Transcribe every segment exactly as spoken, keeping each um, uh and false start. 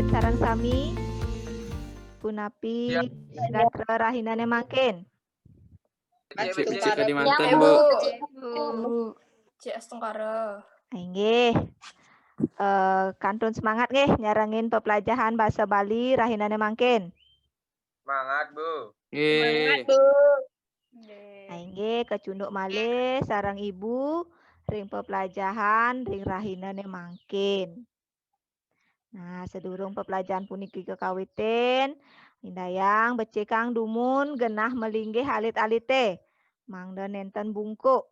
Sareng sami, punapi gatra rahinané mangkin? Cék, cék, Bu. Cék, astungkara. Inggih. Eh, kantun semangat nggih nyarengin peplajahan basa Bali rahinané mangkin. Semangat, Bu. Nggih. Inggih, kecunduk malih sareng Ibu ring peplajahan ring rahinané mangkin. Nah, sadurung peplajahan puniki kakawitin, indayang becikang dumun genah malinggih alit-alité, mangda nénten bungkuk.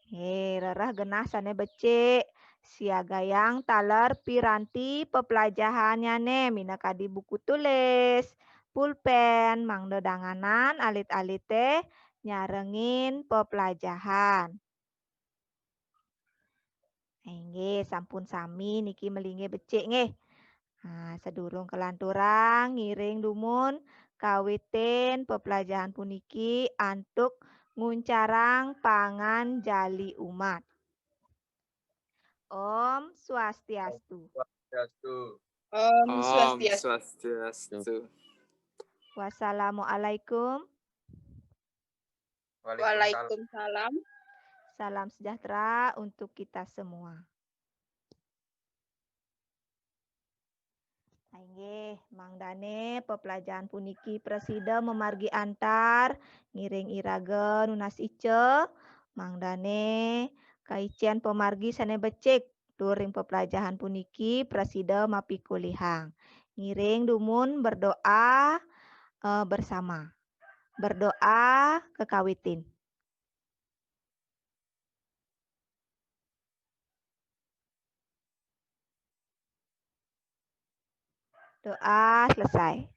Nggih, rereh genah sané becik, siagayang taler piranti peplajahannyané minakadi buku tulis, pulpén, mangda danganan alit-alité nyarengin peplajahan. Inggih, sampun sami niki malinggih becik nggih. Nah, sadurung kalanturang ngiring dumun kawitin peplajahan puniki antuk nguncarang panganjali umat. Om Swastiastu. Swastiastu. Om Om Swastiastu. Swastiastu. Wassalamualaikum. Waalaikumsalam. Waalaikumsalam. Salam sejahtera untuk kita semua. Inggih, mangdané peplajahan puniki prasida mamargi antar ngiring iraga nunas ica, mangdané kaicén pamargi sané becik tur ring peplajahan puniki prasida mapikulihang. Ngiring dumun berdoa eh, bersama. Berdoa kekawitin. Doa selesai.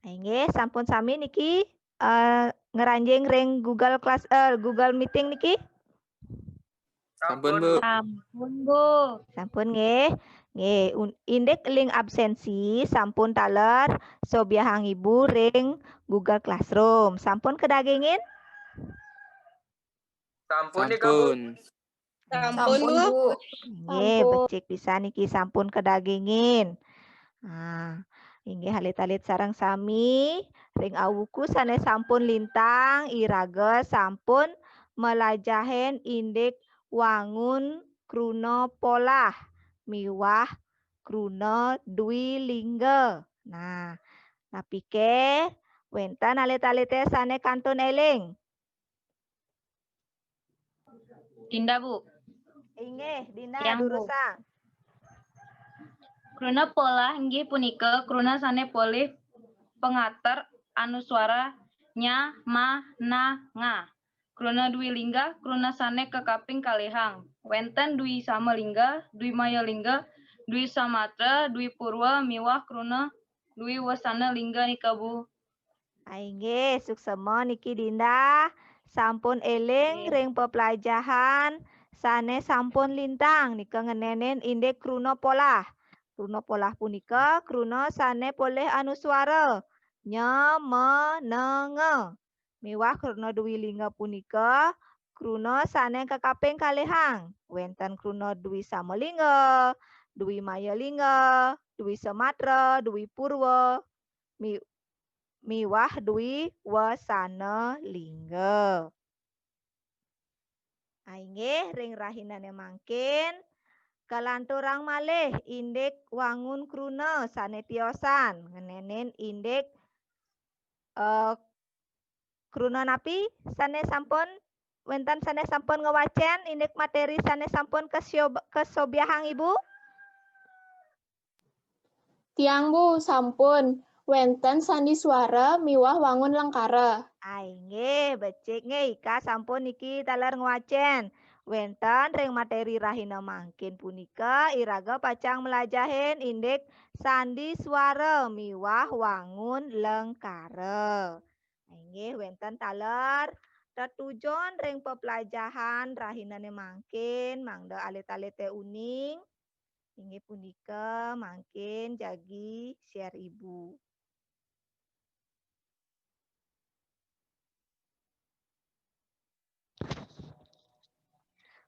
Inggih, sampun sami niki eh, ngranjing ring Google Class eh, Google Meeting niki? Sampun, Bu. Sampun, Bu. Sampun nggih. Nggih, un- indik link absensi sampun taler sobiahang Ibu ring Google Classroom. Sampun kadagingin? Sampun nih, Kak, Bu. Sampun. Sampun, Bu. Nggih, becik pisan niki sampun kadagingin. Nah, inggih alit-alit sareng sami ring awuku sané sampun lintang iraga sampun malajahin indik wangun kruna polah miwah kruna dwi lingga. Nah, napiké wénten alit-alité sané kantun éling? Dinda, Bu. Inggih, Dinda Tiang, Bu. durusang. Kruna polah inggih punika kruna sané polih pangater anuswara nya, ma, na, nga. Kruna dwi lingga, kruna sané kakaping kalihang. Wénten dwi sama lingga, dwi maya lingga, dwi samatra, dwi purwa, miwah kruna dwi wasana lingga nika, Bu. Inggih, suksema niki Dinda. Sampun éling ring peplajahan sané sampun lintang nika ngenénin indik kruna polah. Kruna polah punika kruna sané polih anuswara. Nya, ma, na, nga. Miwah kruna dwi lingga punika kruna sané kakaping kalihang. Wénten kruna dwi sama lingga, dwi maya lingga, dwi samatra, dwi purwa, mi- miwah dwi wasana lingga. Inggih, ring rahinané mangkin kalanturang malih indik wangun kruna sané tiosan ngenénin indik eh, kruna napi sané sampun wénten sané sampun ngwacén indik materi sané sampun kasobiahang Ibu? Tiang, Bu, sampun. Wénten sandi suara miwah wangun lengkara. Inggih, becik nggih Ika sampun niki taler ngwacén. Wénten ring materi rahina mangkin punika iraga pacang mlajahin indik sandi suara miwah wangun lengkara. Inggih, wénten taler tetujon ring peplajahan rahinané mangkin mangda alit-alité uning. Inggih punika mangkin jagi share Ibu.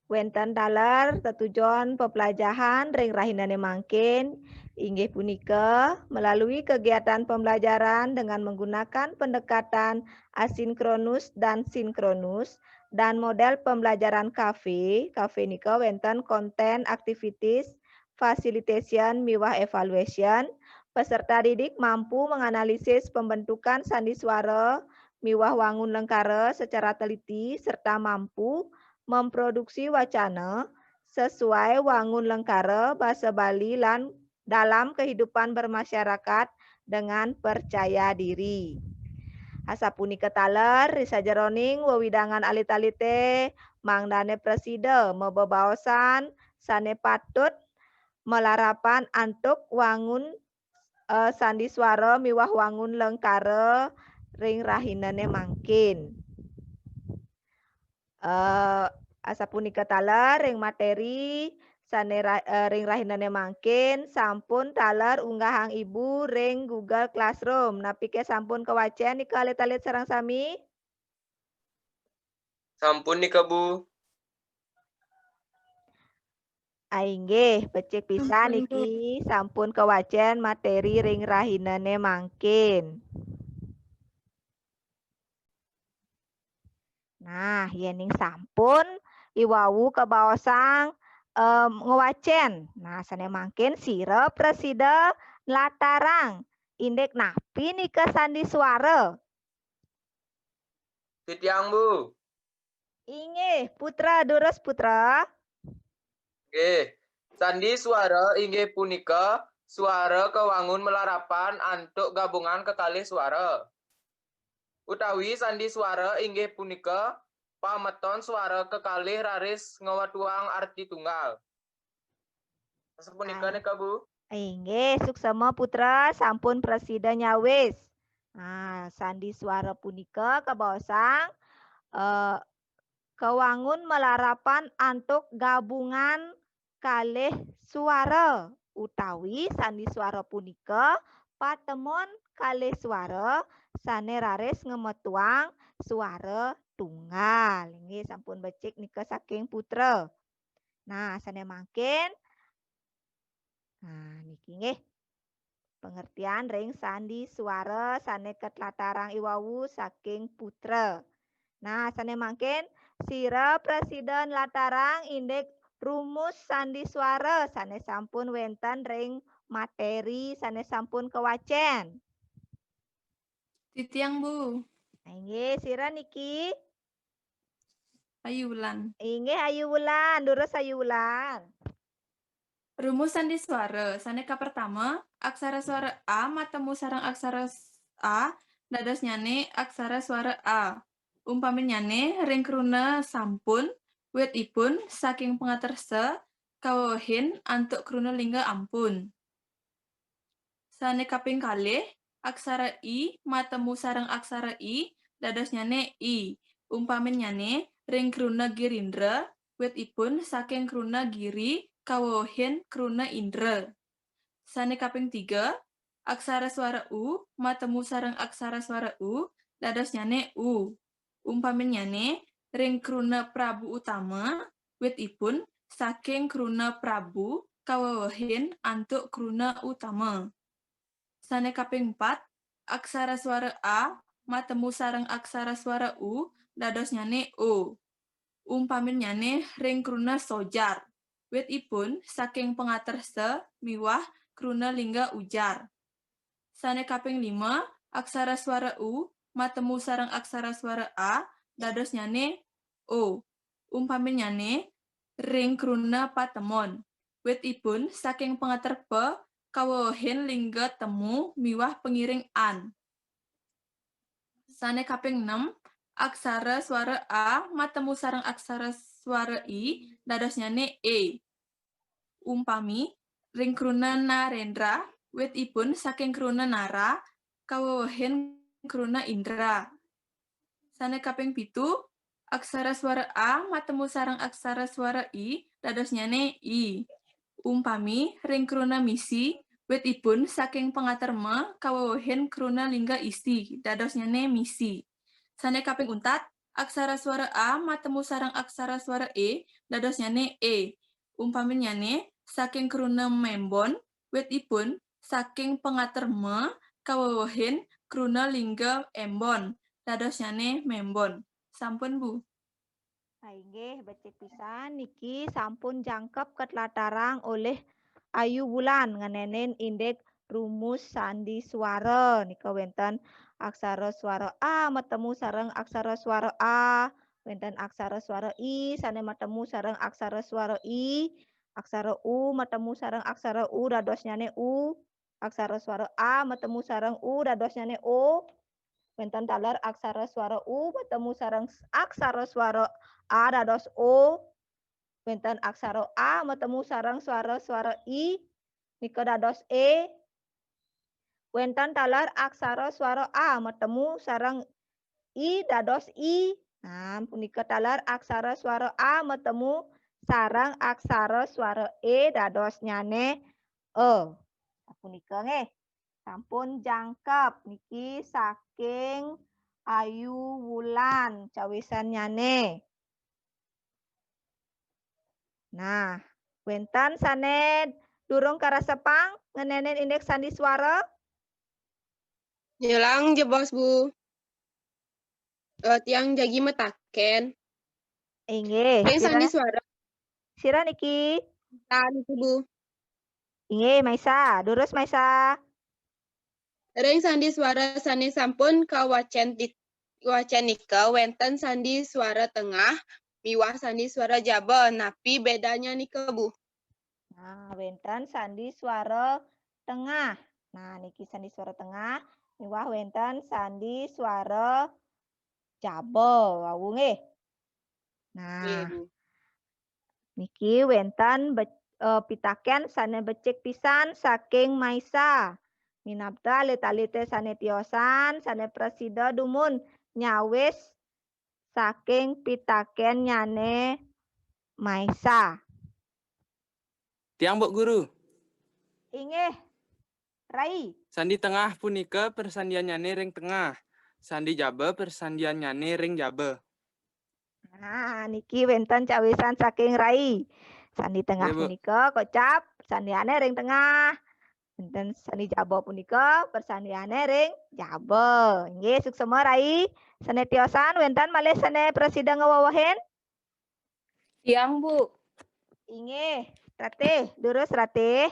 Wénten taler tetujon pepelajahan ring rahinane mangkin, inggih punika melalui kegiatan pembelajaran dengan menggunakan pendekatan asinkronus dan sinkronus dan model pembelajaran kafe. Kafe nika wénten konten, activities, facilitation miwah evaluation. Peserta didik mampu menganalisis pembentukan sandi suara miwah wangun lengkara secara teliti serta mampu memproduksi wacana sesuai wangun lengkara basa Bali lan dalam kehidupan bermasyarakat dengan percaya diri. Asapunika taler ri sajeroning wewidangan alit-alite mangdane prasida mabebaosan sane patut malarapan antuk wangun, eh, sandi suara miwah wangun lengkara ring rahinane mangkin. Eh, asapunika taler ring materi sane ra-, eh, ring rahinane mangkin sampun taler unggahang Ibu ring Google Classroom. Napike sampun kawacen nika alit-alit sareng sami? Sampun nika, Bu. Ah, inggih, becik pisan niki sampun kawacen materi ring rahinane mangkin. Nah, yening sampun iwau kabaosang, em, ngwacen. Nah, sane mangkin sira prasida nlatarang indik napi nika sandi suara. Titiang, Bu. Inggih, Putra, durus, Putra. Nggih. Sandi suara inggih punika suara kawangun malarapan antuk gabungan kekalih suara. Utawi sandi suara inggih punika pameton suara kekalih raris ngwetuang arti tunggal. Sapunika nika, Bu. Inggih, suksema Putra sampun prasida nyawis. Nah, sandi suara punika kabaosang, eh, kawangun malarapan antuk gabungan kalih suara utawi sandi suara punika patemon kalih suara sane raris ngemetuang suara tunggal. Inggih, sampun becik nika saking Putra. Nah, sane mangkin, nah, niki nggih. Pengertian ring sandi suara sane katlatarang iwau saking Putra. Nah, sane mangkin sira prasida nlatarang indik rumus sandi suara sane sampun wenten ring materi sane sampun kawacen. Titiang, Bu. Inggih, sira niki? Ayu Wulan. Inggih, Ayu Wulan. Durus, Ayu Wulan. Rumus sandi suara. Sane kapertama, aksara suara A matemu sareng aksara s-, A, dadosnyane aksara suara A. Umpaminyane ring kruna sampun, wit ipun saking pangater sa, kawewehin antuk kruna lingga ampun. Sane kaping kalih, aksara I matemu sareng aksara I, dadosnyane I. Umpaminyane ring kruna girindra, wit ipun saking kruna giri, kawewehin kruna indra. Sane kaping tiga, aksara suara U matemu sareng aksara suara U, dadosnyane U. Umpaminyane, ring kruna Prabu Utama, wit ipun saking kruna Prabu, kawewehin antuk kruna Utama. Sane kaping pat, aksara suara A matemu sareng aksara suara U, dadosnyane O. Umpaminyane ring kruna sojar, wit ipun saking pangater sa miwah kruna lingga ujar. Sane kaping lima, aksara suara U matemu sareng aksara suara A, dadosnyane O. Umpaminyane, ring kruna patemon, wit ipun saking pangater pa, kawewehin lingga temu miwah pangiring an. Sane kaping nem, aksara suara A matemu sareng aksara suara I, dadosnyane E. Umpami, ring kruna Narendra, wit ipun saking kruna Nara, kawewehin kruna Indra. Sane kaping pitu, aksara suara A matemu sareng aksara suara I, dadosnyane I. Umpami, ring kruna Misi, wit ipun saking pangater ma, kawewehin kruna lingga isi, dadosnyane Misi. Sane kaping untat, Aksara suara A matemu sareng aksara suara E, dadosnyane E. Umpaminyane, saking kruna membon, wit ipun, saking pangater me, kawewehin, kruna lingga embon, dadosnyane membon. Sampun, Bu. Nah, inggih, becik pisan niki sampun jangkep katlatarang olih Ayu Wulan ngenenin indik rumus sandi suara. Nika wenten aksara suara A matemu sareng aksara suara A, wenten aksara suara I sane matemu sareng aksara suara I, aksara U matemu sareng aksara U, dadosnyane U, aksara suara A matemu sareng U, dadosnyane O, wenten taler aksara suara U matemu sareng aksara suara A, dados O, wenten aksara A matemu sareng suara-suara I, nika dados E. Wenten taler aksara suara A matemu sareng I, dados I. Nah, punika taler aksara suara A matemu sareng aksara suara E, dadosnyane E. Nah, punika nggih. Sampun jangkep niki saking Ayu Wulan cawisannyane. Nah, wenten sane durung karesepang ngenenin indik sandi suara? Nyelang jebos, Bu. Eh, tiang jagi metaken. Inggih. Ring sandi suara. Sira niki? Nah, niki, Bu. Inggih, Maisa. Durus, Maisa. Ring sandi suara sane sampun kawacen di, kawacen nika wenten sandi suara tengah miwah sandi suara jaba. Napi bedanya nika, Bu? Nah, wenten sandi suara tengah. Nah, niki sandi suara tengah miwah wenten sandi suara jaba wau nggih. Nah, niki wenten be, eh, pitaken sane becik pisan saking Maisa. Minabda alit-alite sane tiosan sane prasida dumun nyawis saking pitakennyane Maisa. Tiang, Bu Guru. Inggih, Rai. Sandi tengah punika persandiannyane ring tengah. Sandi jaba persandiannyane ring jaba. Nah, niki wenten cawisan saking Rai. Sandi tengah punika kocap sandiane ring tengah. Wenten sandi jaba punika persandiane ring jaba. Inggih, suksema Rai. Sane tiosan wenten malih sane prasida ngawewehin? Tiang, Bu. Inggih, Ratih, durus Ratih.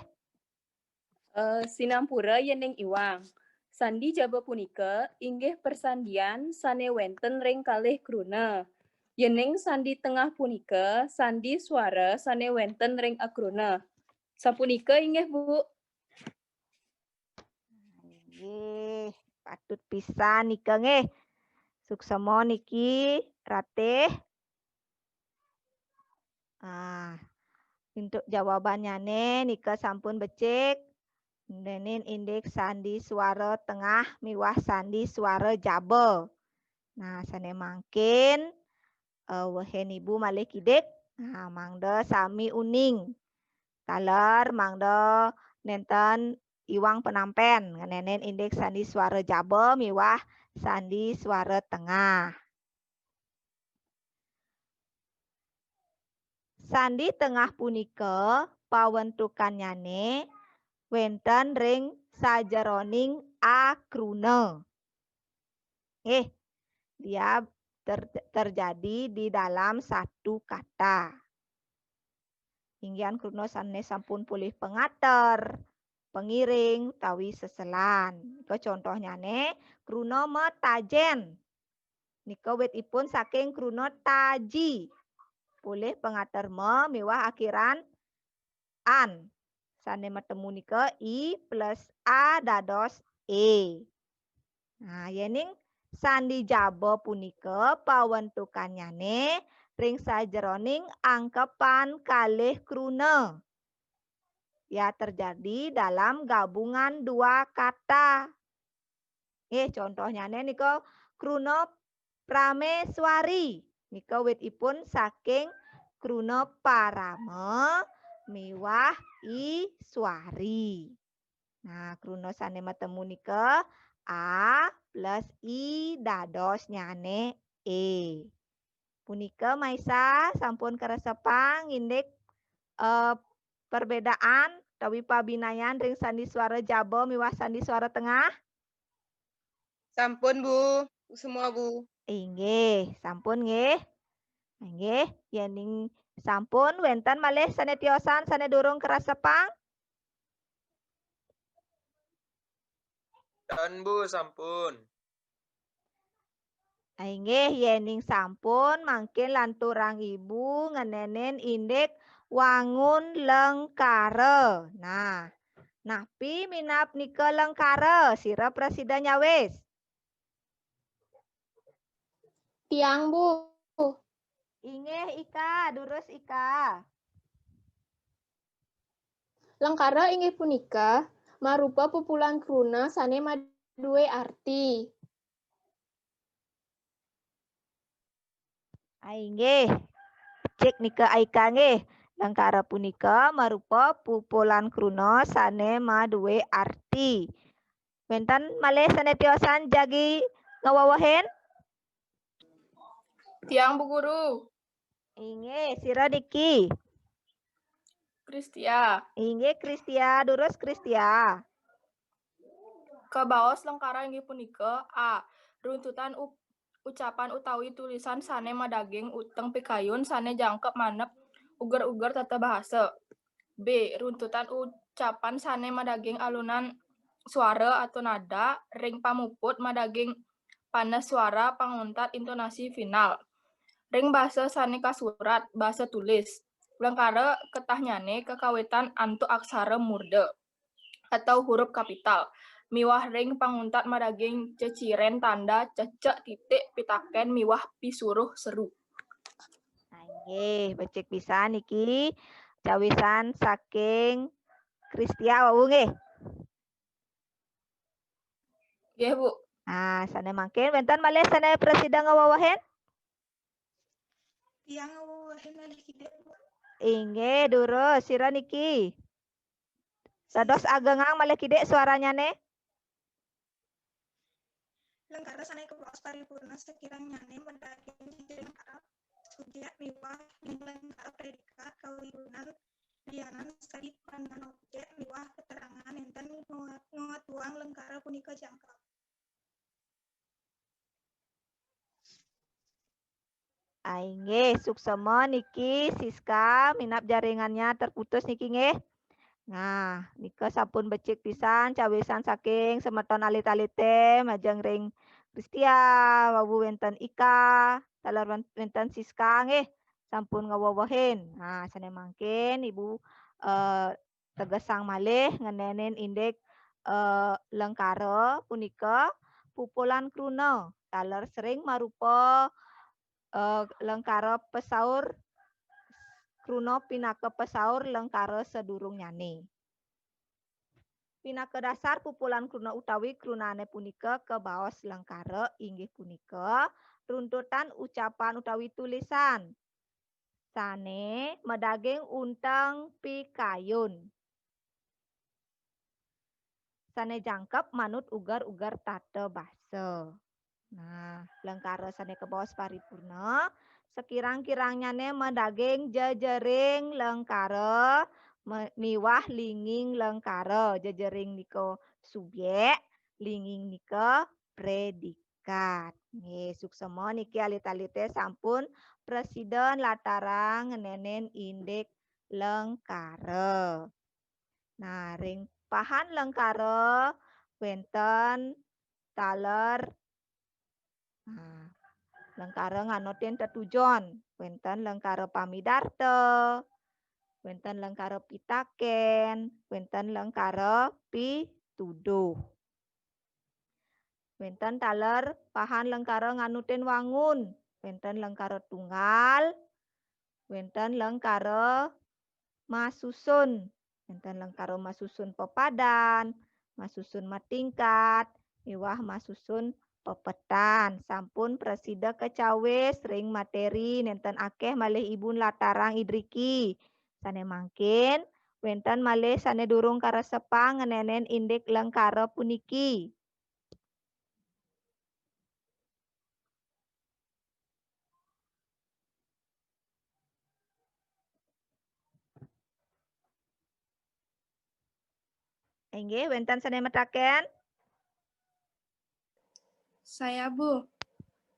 Eh, sinampura yening Iwang. Sandi jaba punika inggih persandian sane wenten ring kalih kruna. Yening sandi tengah punika sandi suara sane wenten ring akruna. Sapunika inggih, Bu. Inggih, patut pisan nika nggih. Suksema niki Ratih. Ah, untuk jawabannyane nika sampun becik. Ngenenin indik sandi suara tengah miwah sandi suara jaba. Nah, sane mangkin, eh, wehin ibu malih kidik. Nah, mangda sami uning. Taler mangda nenten iwang penampen ngenenin indik sandi suara jaba miwah sandi suara tengah. Sandi tengah punika pawentukannyane wenten ring sajeroning akruna. Eh, dia ter-, terjadi di dalam satu kata. Inggihan kruna sane sampun polih pangater, pangiring, utawi seselan. Nika contohnyane kruna metajen. Nika wit ipun saking kruna taji. Polih pangater ma miwah akhiran an. Sane matemu nika i plus a dados e. Nah, yening sandi jaba punika pawentukannyane ring sajeroning angkepan kalih kruna. Ya terjadi dalam gabungan dua kata. Nggih, contohnyane nika kruna prameswari. Nika wit ipun saking kruna parama miwah iswari. Nah, kruna sane matemu nika a plus i dadosnyane e. Punika Maisa sampun karesepang indik eh, perbedaan utawi pabinayan ring sandi suara jaba miwah sandi suara tengah? Sampun, Bu. Semua, Bu. Inggih, sampun nggih. Inggih, yening sampun wenten malih sane tiosan sane durung karesepang? Ten, Bu, sampun. Inggih, yening sampun mangkin lanturang Ibu ngenenin indik wangun lengkara. Nah, napi minab nika lengkara? Sira prasida nyawis. Tiang, Bu. Inggih, Ika, durus Ika. Lengkara inggih punika marupa pupulan kruna sane madue arti. Inggih. Cik nika Aika nggih. Lengkara punika marupa pupulan kruna sane madue arti. Wenten malih sane tiosan jagi ngawewehin? Tiang, Bu Guru. Inggih, sira niki. Kristia. Inggih, Kristia, durus Kristia. Kabaos lengkara inggih punika A. Runtutan ucapan utawi tulisan sane madaging uteng pikayun sane jangkep manep uger-uger tata bahasa. B. Runtutan ucapan sane madaging alunan suara atau nada ring pamuput madaging panes suara panguntat intonasi final. Ring basa sane kasurat, basa tulis. Lengkara ketahnyane kakawitan antuk aksara murda atau huruf kapital miwah ring panguntat madaging ceciren tanda cecek titik pitaken miwah pisuruh seru. Nggih, becik pisan niki cawisan saking Kristia wau nggih. Nggih, Bu. Nah, sane mangkin wenten malih sane prasida ngawewehin? Tiang ngawewehin malih kidik, Bu. Inggih, durus sira niki. Dados agengang malih kidik suaranyane. Lengkara sane kabaos paripurna sakirangyane madaging jejer lengkara subjek miwah lengkara predikat kawigunan lianan sakadi pangan objek miwah keterangan nenten ngetuang lengkara punika jangkep. Inggih, suksema niki Siska minab jaringannya terputus niki nggih. Nah, nika sampun becik pisan cawisan saking semeton alit-alite majeng ring Kristia, wau wenten Ika, taler wenten Siska nggih sampun ngawewehin. Nah, sane mangkin Ibu eh, tegesang malih ngenenin indik eh, lengkara punika pupulan kruna taler sering marupa eh, lengkara pesaur kruna pinaka pesaur lengkara sadurungnyane. Pinaka dasar pupulan kruna utawi krunane punika kabaos lengkara inggih punika runtutan ucapan utawi tulisan sane madaging unteng pikayun. Sane jangkep manut uger-uger tata basa. Nah, lengkara sane kabaos paripurna, sekirang-kirangnyane madaging jejering lengkara miwah linging lengkara. Jejering nika subjek, linging nika predikat. Nggih, suksema niki alit-alite sampun prasida nlatarang ngenenin indik lengkara. Nah, ring pahan lengkara wenten taler nah, lengkara nganutin tetujon, wenten lengkara pamidarta, wenten lengkara pitaken, wenten lengkara pituduh. Wenten taler pahan lengkara nganutin wangun, wenten lengkara tunggal, wenten lengkara masusun, wenten lengkara masusun pepadan, masusun matingkat, miwah masusun pepetan. Sampun prasida kacawis ring materi nenten akeh malih Ibu nlatarang idriki. Sane mangkin wenten malih sane durung karesepang ngenenen indik lengkara puniki. Inggih, wénten sané mataken? Saya, Bu.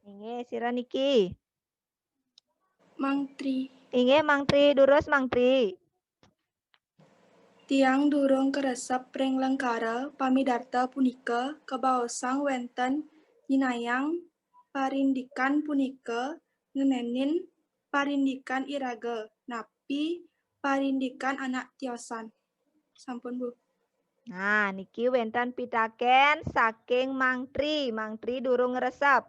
Inggih, sira niki? Mangtri. Inggih, Mangtri, durus Mangtri. Tiang durung karesep ring lengkara pamidarta punika kabaosang wénten nyinayang parindikan punika ngenénin parindikan iraga, napi parindikan anak tiosan. Sampun, Bu. Nah, niki wénten pitaken saking Mangtri. Mangtri durung ngresep.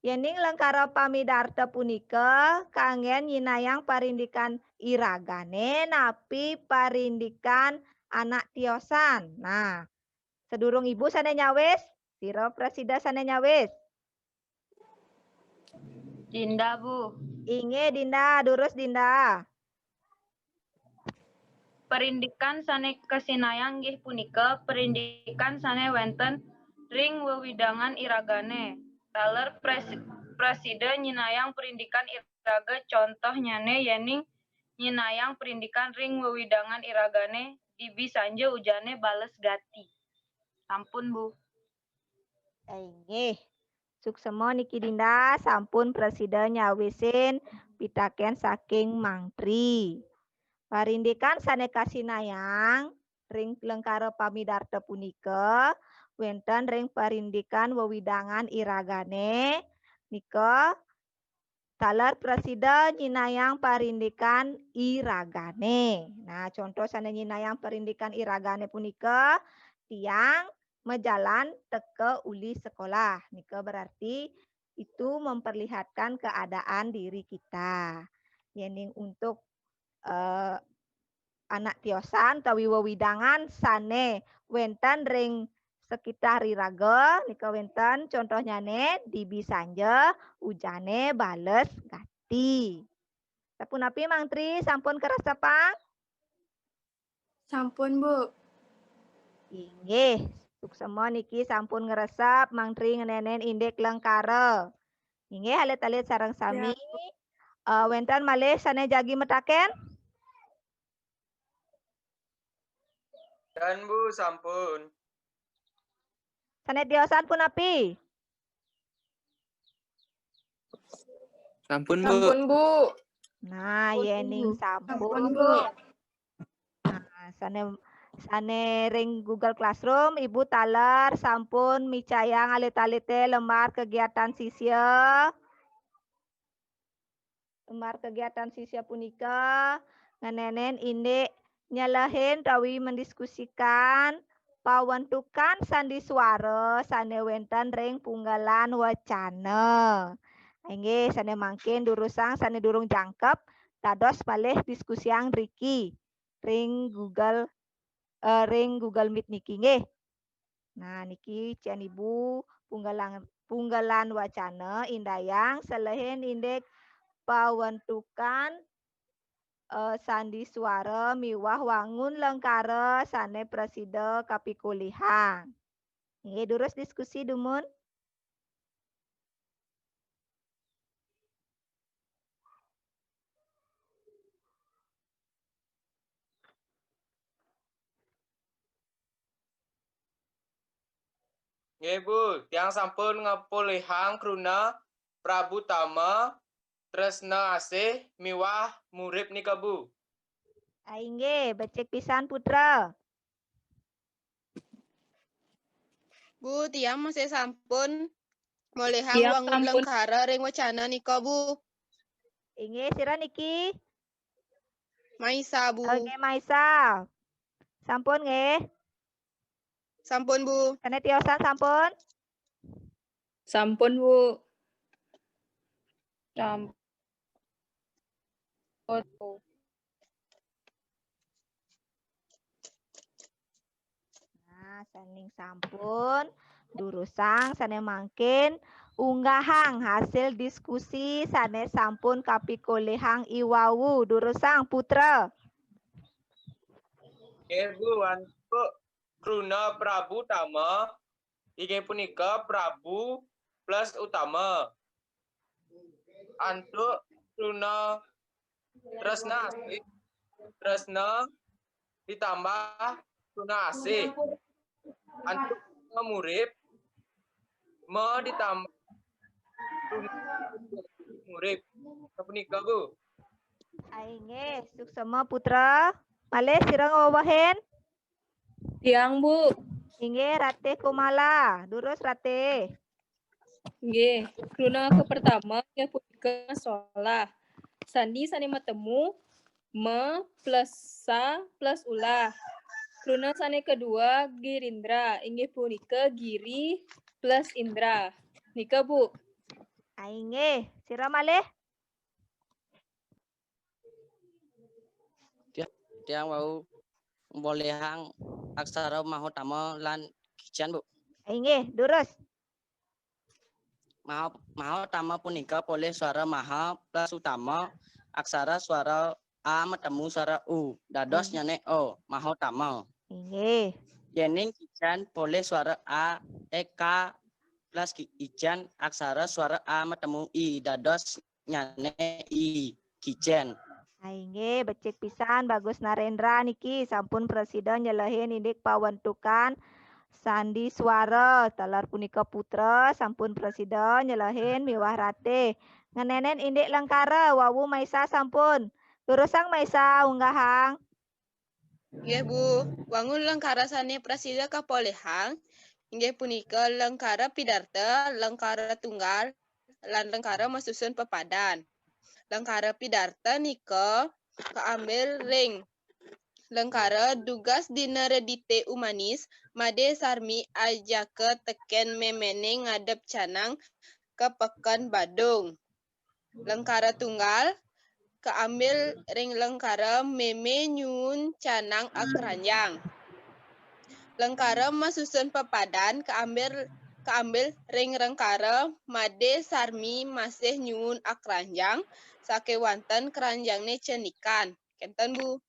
Yéning lengkara pamidarta punika kanggén nyinayang parindikan iragané napi parindikan anak tiosan. Nah, sedurung Ibu sané nyawis, sira prasida sané nyawis. Dinda, Bu. Inggih, Dinda, durus Dinda. Parindikan sané kasinayang inggih punika parindikan sané wénten ring wewidangan iragané. Taler pres- prasida nyinayang parindikan iraga, contohnyané yéning nyinayang parindikan ring wewidangan iragané, dibisanja ujané bales gati. Sampun, Bu. Inggih. Suksema niki Dinda sampun prasida nyawisin pitaken saking Mangtri. Parindikan sané kasinayang ring lengkara pamidarta punika wénten ring parindikan wewidangan iragané nika taler prasida nyinayang parindikan iragané. Nah, contoh sané nyinayang parindikan iragané punika tiang majalan teka uli sekolah. Nika berarti itu memperlihatkan keadaan diri kita. Yéning untuk eh, anak tiosan utawi wewidangan sané wénten ring sekitar iraga nika wénten contohnyané dibisanja ujané bales gati. Sapunapi Mangtri sampun karesepang? Sampun, Bu. Inggih, suksema niki sampun ngresep Mangtri ngenénin indik lengkara. Inggih, alit-alit sareng sami. Eh, wénten malih sané jagi mataken? Dan Bu, sampun. Sané tiosan punapi? Sampun, Bu. Sampun, Bu. Nah, yéning sampun. Sampun, Bu. Nah, sané sané ring Google Classroom, Ibu taler sampun micayang alit-alité lembar kegiatan sisya. Lembar kegiatan sisya punika ngenénin indik nyelehin utawi mendiskusikan pawentukan sandi suara sané wénten ring punggelan wacana. Inggih, sané mangkin durusang sané durung jangkep, dados malih diskusiang riki ring Google eh, ring Google Meet niki nggih. Nah, niki cén Ibu punggelan punggelan wacana indayang selehin indik pawentukan eh, sandi suara miwah wangun lengkara sané prasida kapikolihang. Nggih, durus diskusi dumun. Nggih, Bu, tiang sampun ngapolihang kruna Prabu Tama, Tresna Asih miwah Murip nika, Bu. Ah, inggih, becik pisan Putra. Bu, tiang masih sampun molihang Tiang wangun sampun. Lengkara ring wacana nika, Bu. Inggih, sira niki? Maisa, Bu. Oke, Maisa. Sampun nggih? Sampun, Bu. Sané tiosan sampun? Sampun, Bu. Sampun, Bu. Nah, saning sampun durusang sané mangkin unggahang hasil diskusi sané sampun kapikolihang iwau. Durusang Putra. Nggih, Bu, antuk kruna Prabu Tama inggih punika Prabu plus Utama. Antuk kruna Tresna Asih, Tresna ditambah Tresna Asih. antuk murip, me ditambah murip. Sapunika, Bu. Inggih, suksma Putra. Malih sira ngwewehin? Tiang, Bu. Inggih, Ratih Kumala. Durus, Ratih. Nggih, kruna kepertama inggih punika solah. Sandi sane matemu me plus sa plus ulah. Kruna sane kedua Girindra inggih punika giri plus indra. Nika, Bu. Ah, inggih, sira malih? Tiang wau ngwelehang aksara mahutama lan kican, Bu. Inggih, durus. Maha, mahutama punika polih suara maha plus utama aksara suara a matemu suara u. Dados Hmm. nyane o, mahutama. Inggih. Yening kican polih suara a, eh, ka plus ki-, ican aksara suara a matemu i. Dados nyane i, kican. Ah, inggih, becik pisan, Bagus Narendra niki sampun prasida nyelehin indik pawentukan sandi suara. Taler punika Putra sampun prasida nyelehin miwah Ratih. Ngenenen indik lengkara, wau Maisa sampun. Durusang Maisa, unggahang. Nggih, Bu. Wangun lengkara sane prasida kapolihang inggih punika lengkara pidarta, lengkara tunggal, lan lengkara masusun pepadan. Lengkara pidarta nika kaambil ring lengkara dugas dina Redite Umanis, Made Sarmi ajaka teken memene ngadep canang ka Peken Badung. Lengkara tunggal kaambil ring lengkara meme nyuun canang akranjang. Lengkara masusun pepadan kaambil kaambil ring lengkara Made Sarmi masih nyuun akranjang, sakewanten kranjangne cenikan. Kenten, Bu.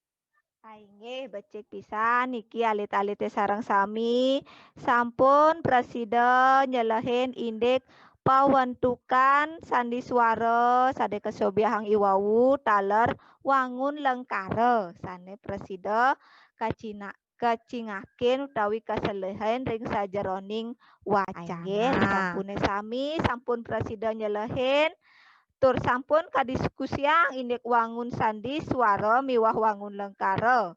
Ah, inggih, becik pisan niki alit-alite sareng sami sampun prasida nyelehin indik pawentukan sandi suara sane kasobiahang iwau taler wangun lengkara sane prasida kacina-, kacingakin utawi kaselehin ring sajeroning wacana. Inggih, sampune sami sampun prasida nyelehin tur sampun kadiskusiang indik wangun sandi suara miwah wangun lengkara.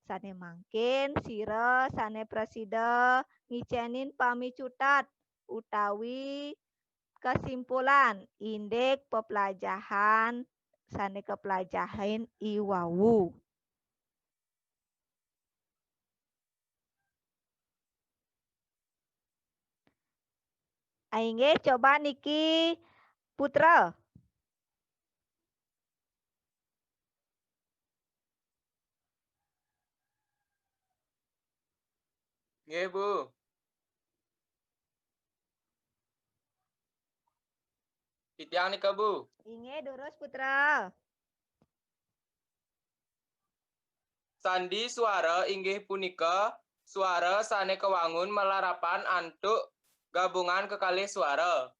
Sane mangkin sira sane prasida ngicenin pamicutat utawi kesimpulan indik peplajahan sane kaplajahin iwau. Ah, inggih, coba niki Putra. Nggih, Bu. Titiang nika, Bu. Inggih, durus Putra. Sandi suara inggih punika suara sane kawangun malarapan antuk gabungan kekalih suara.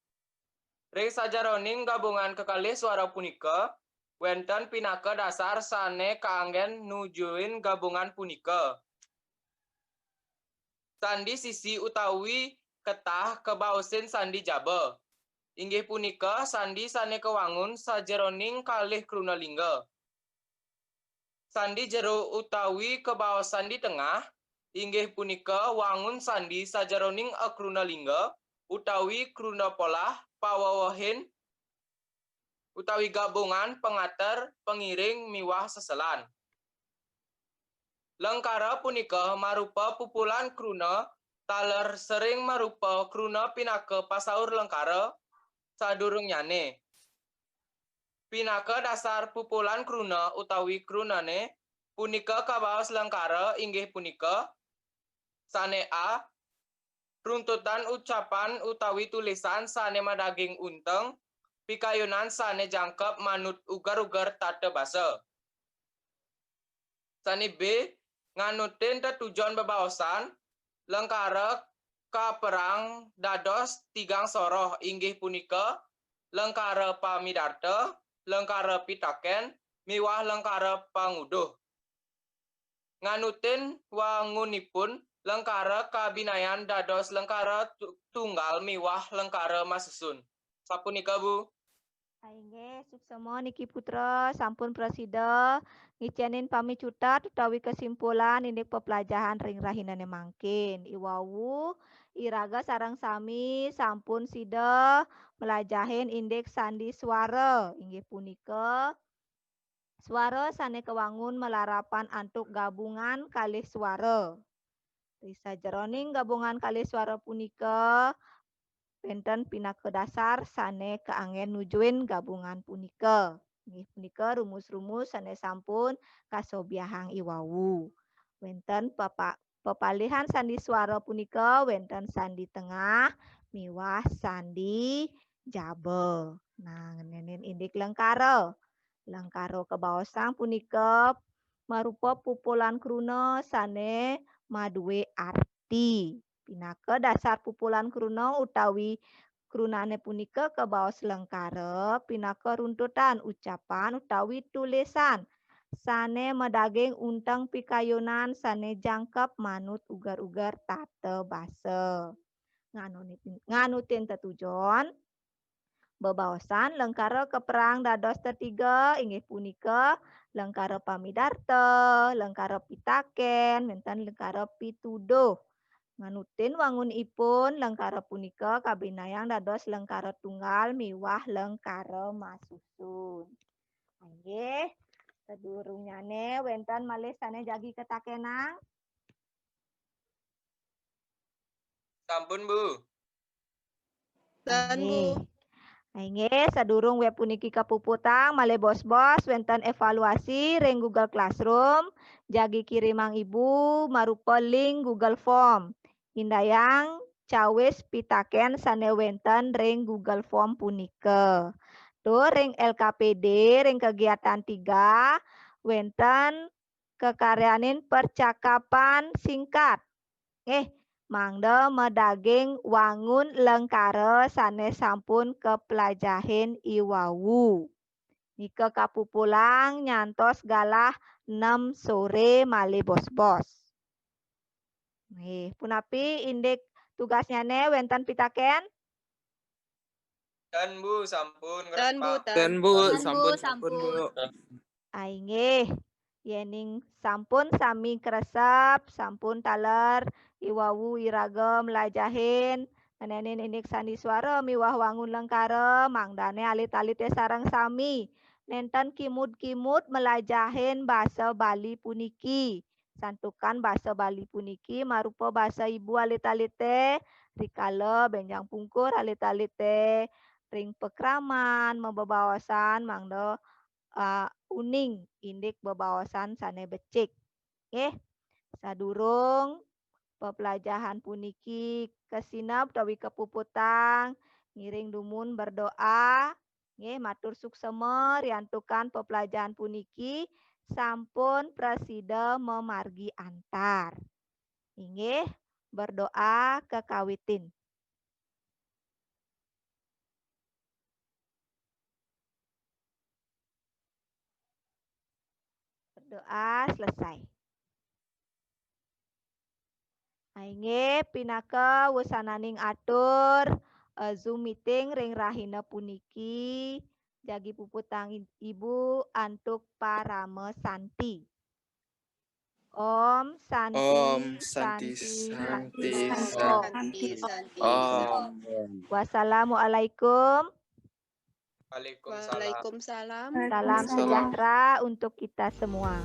Ring sajeroning gabungan kekalih suara punika, wenten pinaka dasar sane kaanggen nujuin gabungan punika. Sandi sisi utawi ketah kabaosin sandi jaba. Inggih punika sandi sane kawangun sajeroning kalih kruna lingga. Sandi jero utawi kabaos sandi tengah, inggih punika wangun sandi sajeroning akruna lingga utawi kruna polah pawewehin utawi gabungan pangater, pangiring, miwah seselan. Lengkara punika marupa pupulan kruna taler sering marupa kruna pinaka pasaur lengkara sadurungnyane. Pinaka dasar pupulan kruna utawi krunane punika kabaos lengkara inggih punika, sane A, runtutan ucapan utawi tulisan sane madaging unteng, pikayunan sane jangkep manut uger-uger tata basa. Sane B, nganutin tetujon bebaosan, lengkara kaperang dados tigang soroh inggih punika, lengkara pamidarta, lengkara pitaken, miwah lengkara panguduh. Nganutin wangunipun lengkara kabinayan dados lengkara tu-, tunggal miwah lengkara masusun. Sapunika, Bu. Inggih, suksema niki putra sampun prasida ngicénin pamicutat utawi kesimpulan indik peplajahan ring rahinane mangkin. Iwau iraga sareng sami sampun sida mlajahin indik sandi suara, inggih punika suara sane kawangun malarapan antuk gabungan kalih suara. Ri sajeroning gabungan kalih suara punika wenten pinaka dasar sane kaanggen nujuin gabungan punika. Inggih punika rumus-rumus sane sampun kasobiahang iwau. Wenten pepa-, pepalihan sandi suara punika wenten sandi tengah miwah sandi jaba. Nah, ngenenin indik lengkara. Lengkara kabaosang punika marupa pupulan kruna sane madue arti. Pinaka dasar pupulan kruna utawi krunane punika kabaos lengkara pinaka runtutan ucapan utawi tulisan sane madaging unteng pikayunan sane jangkep manut uger-uger tata basa. Nganutin, nganutin tetujon, bebaosan lengkara kaperang dados tetiga, inggih punika lengkara pamidarta, lengkara pitaken, wenten lengkara pituduh. Nganutin wangunipun, lengkara punika kabinayang dados lengkara tunggal miwah lengkara masusun. Inggih, sadurungnyane wenten malih sane jagi katakenang? Sampun, Bu. Tan, Bu. Inggih, sadurung web puniki kapuputang, malih bos-bos wenten evaluasi ring Google Classroom, jagi kirimang Ibu marupa link Google Form. Indayang cawis pitaken sane wenten ring Google Form punika. Tur ring L K P D, ring kegiatan tiga, wenten kekaryanin percakapan singkat. Nggih, mangda madaging wangun lengkara sane sampun kaplajahin iwau. Nika kapupulang nyantos galah nem sore malih bos-bos. Nggih, punapi indik tugasnyane wenten pitaken? Tan, Bu, sampun Tan, Bu, ngresep. tan. Tan, Bu, Tan, Bu, sampun, sampun, Bu. sampun. Inggih, yening sampun sami kresep, sampun taler iwau iraga mlajahin ngenenin indik sandi suara miwah wangun lengkara, mangdane alit-alite sareng sami nenten kimud-kimud mlajahin basa Bali puniki. Santukan basa Bali puniki marupa basa ibu alit-alite, rikala benjang pungkur alit-alite ring pakraman mabebaosan mangda, ah, uning indik bebaosan sane becik. Nggih, sadurung peplajahan puniki kasineb utawi kapuputang, ngiring dumun berdoa, nggih, matur suksema riantukan peplajahan puniki sampun prasida mamargi antar. Inggih, berdoa kakawitin. Berdoa selesai. Inggih, pinaka wusananing atur, eh, Zoom meeting ring rahina puniki, jagi puputang i-, Ibu antuk parama santi. Om Santi, Om Santi, Santi, Santi, Santi. Om. Santi, Santi. Om. Wassalamualaikum. Waalaikumsalam. Waalaikumsalam. Salam sejahtera untuk kita semua.